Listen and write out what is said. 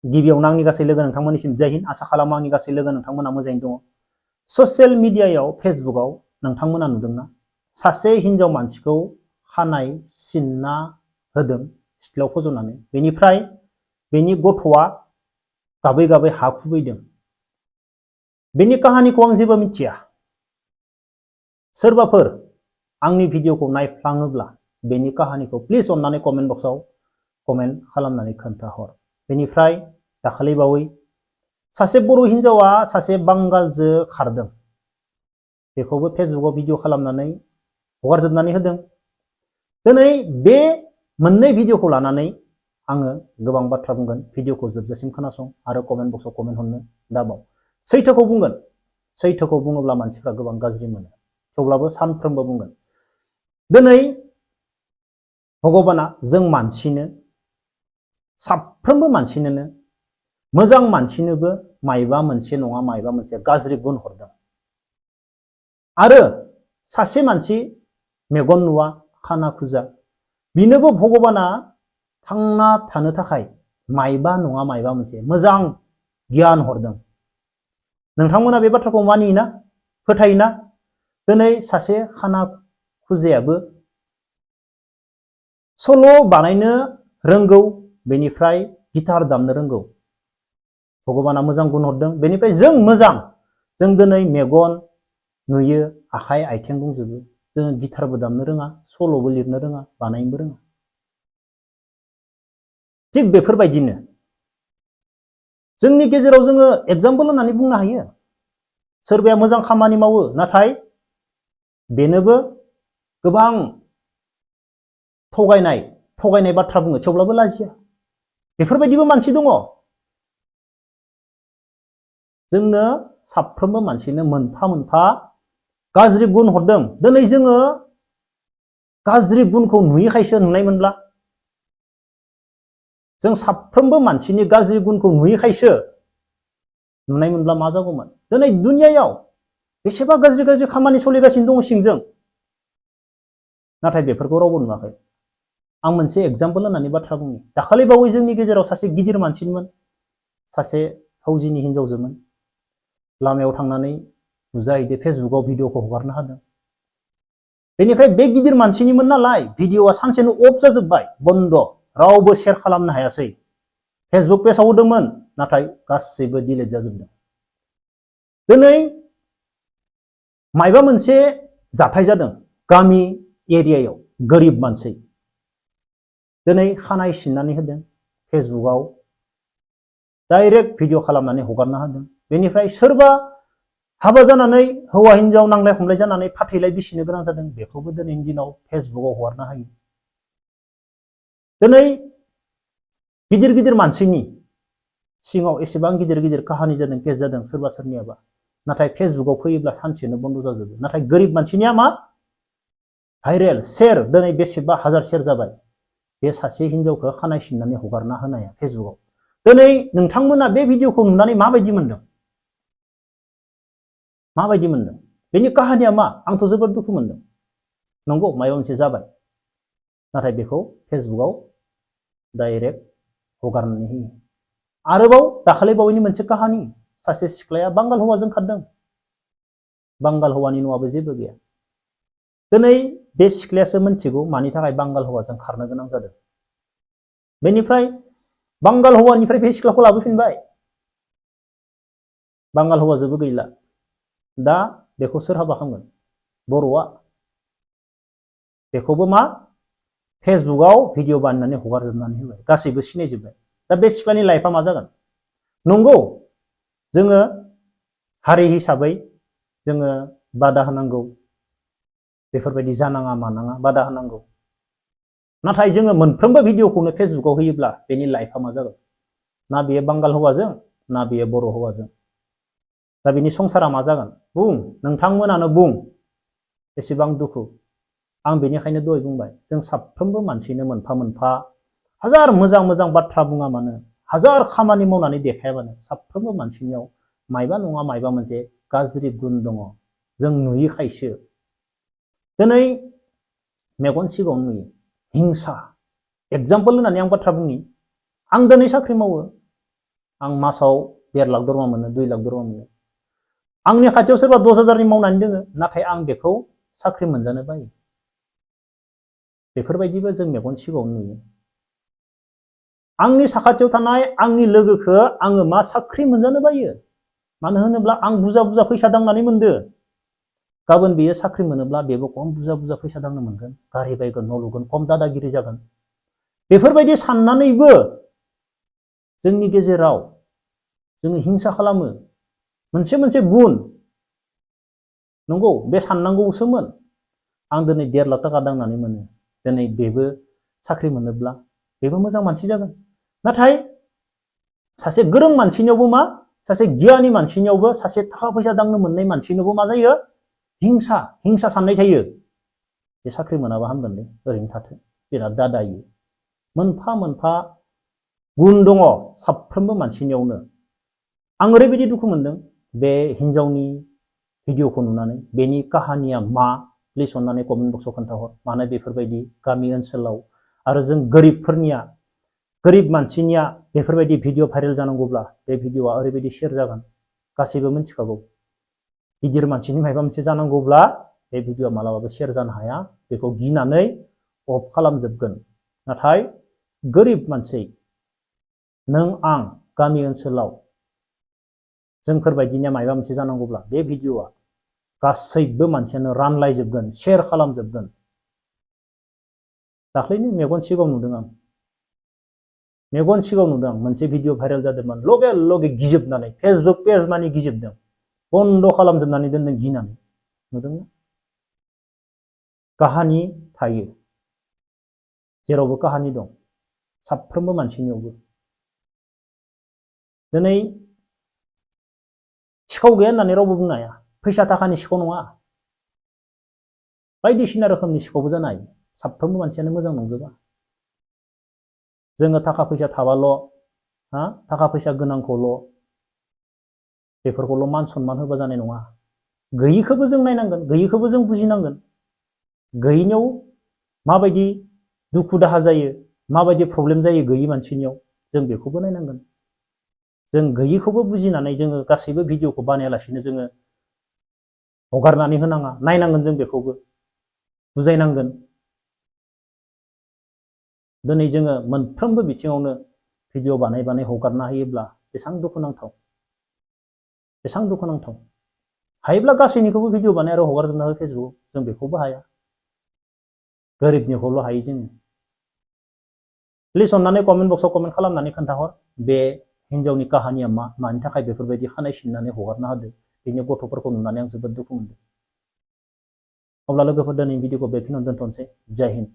गिबियावनो आंनि गासै लोगो नोंथांमोननिसिम जय हिन्द आसा खालामो आंनि गासै लोगो नोंथांमोना मोजाङैनो दङ। ससियेल मिडियायाव फेसबुकआव नोंथांमोना नुदोंना सासे हिनजाव मानसिखौ खानाय सिनना होदों सिथ्लायाव फज'नानै, बेनिफ्राय बेनि गथ'आ गाबै गाबै हा खुबैदों। बेनि काहानिखौ आं जेबो मिथिया। सोरबाफोर आंनि भिडिअखौ नायफ्लाङोब्ला बेनि काहानिखौ प्लिज अननानै कमेन्ट बक्सआव कमेन्ट खालामनानै खोन्थाहर। बेनिफ्राय दाखालि बावै सासे बर' हिनजावा सासे बांगालजों खारदों, बेखौबो फेसबुकआव भिडिअ खालामनानै हगारजोबनानै होदों। दिनै बे मोननै भिडिअखौ लानानै आङो गोबां बाथ्रा बुंगोन। भिडिअखौ जोबजासिम खोनासं आरो कमेन्ट बक्सआव कमेन्ट हरनो दाबाव। सैथोखौ बुंगोन, सैथोखौ बुङोब्ला मानसिफ्रा गोबां गाज्रि मोनो, थेवब्लाबो सानफ्रोमबो बुंगोन। दिनै भगबाना जों मानसिनो, साफ्रोमबो मानसिनोनो, मोजां मानसिनोबो मायबा मोनसे नङा मायबा मोनसे गाज्रि गुन हरदों। आरो सासे मानसि मेगन नुवा खाना खुजा, बिनोबो भगबाना थांना थानो थाखाय मायबा नङा मायबा मोनसे मोजां गियान हरदों। नोंथांमोना बे बाथ्राखौ मानियोना, फोथायोना? दिनै सासे खाना खुजायाबो सल' बानायनो रोंगौ, बेनिफ्राय गिटार दामनो रोंगौ। भगबाना मोजां गुन हरदों। बेनिफ्राय जों मोजां, जों दिनै मेगन नुयो, आखाइ आथिं दंजोबो, जों गिटारबो दामनो रोङा, सल'बो लिरनो रोङा, बानायनोबो रोङा। थिग बेफोरबायदिनो जोंनि गेजेराव जोङो एगजाम्पल होननानै बुंनो हायो। सोरबाया मोजां खामानि मावो, नाथाय बेनोबो गोबां थगायनाय बाथ्रा बुङो, थेवब्लाबो लाजिया। बेफोरबायदिबो मानसि दङ। जोंनो साफ्रोमबो मानसिनो मोनफा मोनफा गाज्रि गुन हरदों। दिनै जोङो गाज्रि गुनखौ नुयैखायसो नुनायमोनब्ला, जों साफ्रोमबो मानसिनि गाज्रि गुनखौ नुयैखायसो नुनायमोनब्ला मा जागौमोन? दिनै दुनियायाव बेसेबा गाज्रि गाज्रि खामानि सोलिगासिनो दङ सिंजों, नाथाय बेफोरखौ रावबो नुवाखै। आं मोनसे एगजाम्पल होननानै बाथ्रा बुंनि। दाखालि बावै जोंनि गेजेराव सासे गिदिर मानसिमोन, सासे फौजिनि हिनजावजोमोन, लामायाव थांनानै बुजाहैदो, फेसबुकआव भिडिअखौ हगारनो हादों। बेनिफ्राय बे गिदिर मानसिनिमोन नालाय भिडिअआ सानसेनो अफ जाजोब्बाय, बन्द, रावबो शेयार खालामनो हायासै। फेसबुक पेजाव होदोंमोन, नाथाय गासैबो डिलिट जाजोबदों। दिनै मायबा मोनसे जाथाय जादों गामि एरियायाव, गोरिब मानसि, दिनै खानाय सिननानै होदों, फेसबुकआव डाइरेक्ट भिडिअ खालामनानै हगारना होदों। बेनिफ्राय सोरबा हाबा जानानै हौवा हिनजाव नांलाय खमलाय जानानै फाथैलाय बिसिनो गोनां जादों, बेखौबो दिनैनि दिनाव फेसबुकआव हगारनो हायो। दिनै गिदिर गिदिर मानसिनि सिङाव एसेबां गिदिर गिदिर काहानि जादों, केस जादों सोरबा सोरनियाबा, नाथाय फेसबुकआव फैयोब्ला सानसेनो बन्द जाजोबो। नाथाय गोरिब मानसिनिया मा? भाइरेल, शेयार, दिनै बेसेबा हाजार शेयार जाबाय बे सासे हिनजावखौ खानाय सिननानै हगारना होनाया फेसबुकआव। दिनै नोंथांमोना बे भिडिअखौ नुनानै माबायदि मोनदों? माबायदि मोनदों? बेनि काहानिया मा? आंथ' जोबोद दुखु मोनदों। नंगौ, माबा मोनसे जाबाय, नाथाय बेखौ फेसबुकआव डाइरेक्ट हगारनानै होयो। आरोबाव दाखालि बावैनि मोनसे काहानि, सासे सिख्लाया बांगाल हौवाजों खारदों, बांगाल हौवानि न'आबो जेबो गैया। दिनै बे सिख्लायासो मिथिगौ मानि थाखाय बांगाल हौवाजों खारनो गोनां जादों। बेनिफ्राय बांगाल हौवानिफ्राय बे सिख्लाखौ लाबोफिनबाय, बांगाल हौवाजोंबो गैला। दा बेखौ सोर हाबा खालामगोन? बर'आ। बेखौबो मा? फेसबुकआव भिडिअ बानायनानै हगारजोबनानै होबाय, गासैबो सिनायजोब्बाय। दा बे सिख्लानि लाइफआ मा जागोन? नंगौ, जोङो हारि हिसाबै जोङो बादा होनांगौ, बेफोरबायदि जानाङा मानाङा बादा होनांगौ। नाथाय जोङो मोनफ्रोमबो भिडिअखौनो फेसबुकआव होयोब्ला बेनि लाइफआ मा जागोन? ना बेयो बांगाल हौवाजों, ना बेयो बर' हौवाजों। दा बिनि संसारा मा जागोन? बुं, नोंथांमोनानो बुं, एसेबां दुखु। आं बेनिखायनो दहाय बुंबाय, जों साफ्रोमबो मानसिनो मोनफा मोनफा हाजार मोजां मोजां बाथ्रा बुङा मानो, हाजार खामानि मावनानै देखायाबानो, साफ्रोमबो मानसिनियाव मायबा नङा मायबा मोनसे गाज्रि गुन दङ, जों नुयैखायसो। दिनै मेगन सिगाङावनो नुयो हिंसा। एगजाम्पल होननानै आं बाथ्रा बुंनि, आं दिनै साख्रि मावो, आं मासाव 1.5 लाख दरमा मोनो 2 लाख दरमा मोनो आंनि खाथियाव सोरबा 10,000नि मावनानै दोङो नाथाय आं बेखौ साख्रि मोनजानो बायो बेफोरबायदिबो जों मेगन सिगाङाव नुयो आंनि साखाथियाव थानाय आंनि लोगोखौ आङो मा साख्रि मोनजानो बायो मानो होनोब्ला आं बुरजा बुरजा फैसा दांनानै मोनदो गाबोन बेयो साख्रि मोनोब्ला बेबो खम बुरजा बुरजा फैसा दांनो मोनगोन गारि बायगोन न' लुगोन खम दादागिरि जागोन बेफोरबायदि साननानैबो जोंनि गेजेराव जोङो हिंसा खालामो मोनसे मोनसे गुन नंगौ बे साननांगौसोमोन आं दिनै 1.5 लाख थाखा दांनानै मोनो दिनै बेबो साख्रि मोनोब्ला बेबो मोजां मानसि जागोन नाथाय सासे गोरों मानसिनियावबो मा सासे गियानि मानसिनियावबो सासे थाखा फैसा दांनो मोननाय मानसिनियावबो मा जायो हिंसा साननाय थायो बे साख्रि मोनाबा हामगोनलै ओरैनो थाथों बिराद दादायो मोनफा मोनफा गुन दङ साफ्रोमबो मानसिनियावनो आं ओरैबायदि दुखु मोनदों बे हिनजावनि भिडिअखौ नुनानै बेनि काहानिया मा प्लिज अननानै कमेन्ट बक्सआव खोन्थाहर मानो बेफोरबायदि गामि ओनसोलाव आरो जों गोरिब मानसिनिया बेफोरबायदि भिडिअ भाइरेल जानांगौब्ला बे भिडिअआ ओरैबायदि शेयार जागोन गासैबो मिथिखागौ गिदिर मानसिनि माबा मोनसे जानांगौब्ला बे भिडिअआ मालाबाबो शेयार जानो हाया बेखौ गिनानै अफ खालामजोबगोन नाथाय गोरिब मानसि नों आं गामि ओनसोलाव जोंफोरबायदिनिया माबा मोनसे जानांगौब्ला बे भिडिअआ गासैबो मानसियानो रानलायजोबगोन शेयार खालामजोबगोन दाख्लैनो मेगन सिगाङाव नुदों आं मोनसे भिडिअ भाइरेल जादोंमोन लगे लगे गिजोबनानै फेसबुक पेज मानि गिजोबदों बन्द खालामजोबनानै दोनदों गिनानै नुदोंना काहानि थायो जेरावबो काहानि दं साफ्रोमबो मानसिनियावबो दिनै सिखाव गैया होननानै रावबो बुंनो हाया फैसा थाखानि सिखाव नङा बायदिसिना रोखोमनि सिखावबो जानो हायो साफ्रोमबो मानसियानो मोजां नंजोबा जोङो थाखा फैसा थाबाल' थाखा फैसा गोनांखौल' बेफोरखौल' मान सनमान होबा जानाय नङा गैयिखौबो जों नायनांगोन गैयिखौबो जों बुजिनांगोन गैयिनियाव माबायदि दुखु दाहा जायो माबायदि प्रब्लेम जायो गैयि मानसिनियाव जों बेखौबो नायनांगोन जों गैयिखौबो बुजिनानै जोङो गासैबो भिडिअखौ बानायालासिनो जोङो हगारनानै होनाङा नायनांगोन जों बेखौबो बुजायनांगोन दिनै जोङो मोनफ्रोमबो बिथिङावनो भिडिअ बानाय हगारना होयोब्ला बेसेबां दुखुनांथाव हायोब्ला गासैनिखौबो भिडिअ बानाय आरो हगारजोबना हो फेसबुकआव जों बेखौबो हाया गोरिबनिखौल' हायो जोङो प्लिज अननानै कमेन्ट बक्सआव कमेन्ट खालामनानै खोन्थाहर बे हिनजावनि काहानिया मानि थाखाय बेफोरबायदि खानाय सिननानै हगारना होदो बेनि गथ'फोरखौ नुनानै आं जोबोद दुखु मोनदों अब्ला लोगोफोर दिनै भिडिअखौ बेखिनियावनो दोनथ'नोसै जय हिन्द